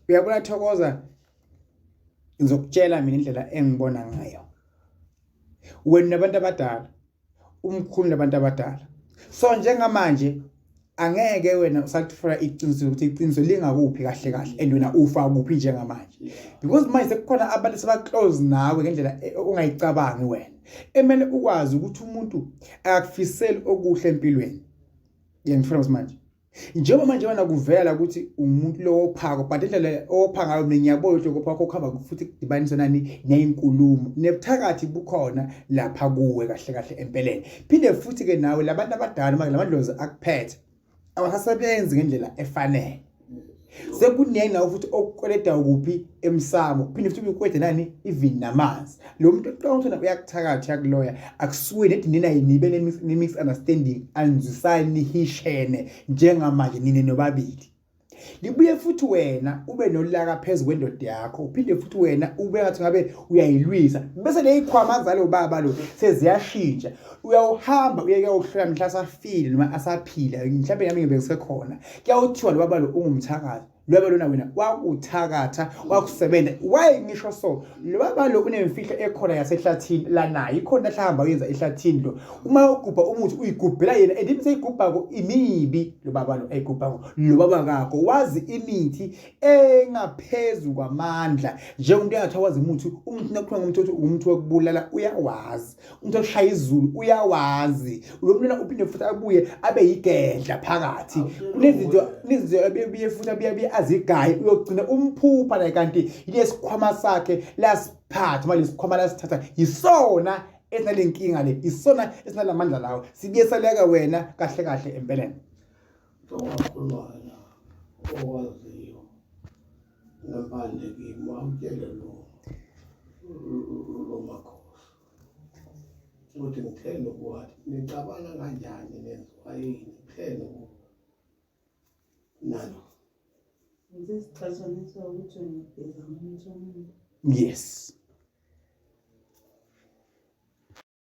Uyabona Thokoza, ngizokutshela mina indlela engibona ngayo. Wena nabantu abadala, umkhulu nabantu abadala. So njengamanje angeke wena usathola iqiniso ukuthi iqiniso lingakuphi kahle kahle and wena ufa kuphi njengamanje. Because manje sekukhona abantu seba close nawe ngendlela e, ongayicabangi wena. Emele ukwazi ukuthi umuntu akakufiseli okuhle empilweni. Ngiyangifuna manje. Njengoba manje wena kuvela ukuthi umuntu lo ophako but indlela opha ngayo mina ngiyabona ukuthi lokho kwakho kuhamba futhi kudibaniswa nani nezinkulumo nebuthakathi bukhona lapha kuwe kahle kahle empeleni. Phinde futhi ke nawe labantu abadala manje lamadlozi akuphethe awasasebenzi ngendlela efanele. Sekuningi nawe futhi okukweleta kuphi emsamo phinde futhi ubukwede nani even namanzi lo muntu oqonda ukuthi uyakuthakatha uyakuloya akusuke nedi nina nibe ne-misunderstanding anizwisani nihishene njengamanje nine nobabili. Libuye futhi wena ube nolaka phezu kwendoda yakho uphinde futhi wena ube ngathi ngabe uyayilwisa bese leyikhwama zalo baba lo seziyashintsha uyawuhamba uye kuyawuhlola mhla asafile noma asaphila mhlawumbe nami ngibe ngisekhona kuyawuthiwa lo baba lo ungumthakathi lo baba lona wena wakuthakatha wakusebenza why ngisho so lo baba lo unemfihlo ekhona yasehlathini lanayo ikhona ahlahamba uyenza ehlathini lo uma ugubha umuthi uyigubhela yena and imithi eyigubhako imibi lo baba lo ayigubhako lo baba kakho wazi imithi engaphezu kwamandla njengomuntu engathi wazi umuthi umuthi nakuthiwa ngumuntu othi umuthi wokubulala uyawazi umuntu oshaya izulu uyawazi lo muntu uphinde futhi abuye abe yigedla phakathi kunezinto kunezinto abuye futhi abuye abuye azigaye uyogcina umphupha la kanti ilesikhwama sakhe lasiphatha manje lesikhwama lasithatha yisona esinalenkinga le isona esinalamandla lawo sibuye saleka wena kahle kahle empeleni. Owakhuluma owaziyo nempande kimi awutshele lo lo makhosi ukuthi ngitheni ukuwathi nixabana kanjani nenziwa yini ngitheni nalo. Ngisesixatshaniswa ukuthi wena ugeza umuntu womuntu. Yes.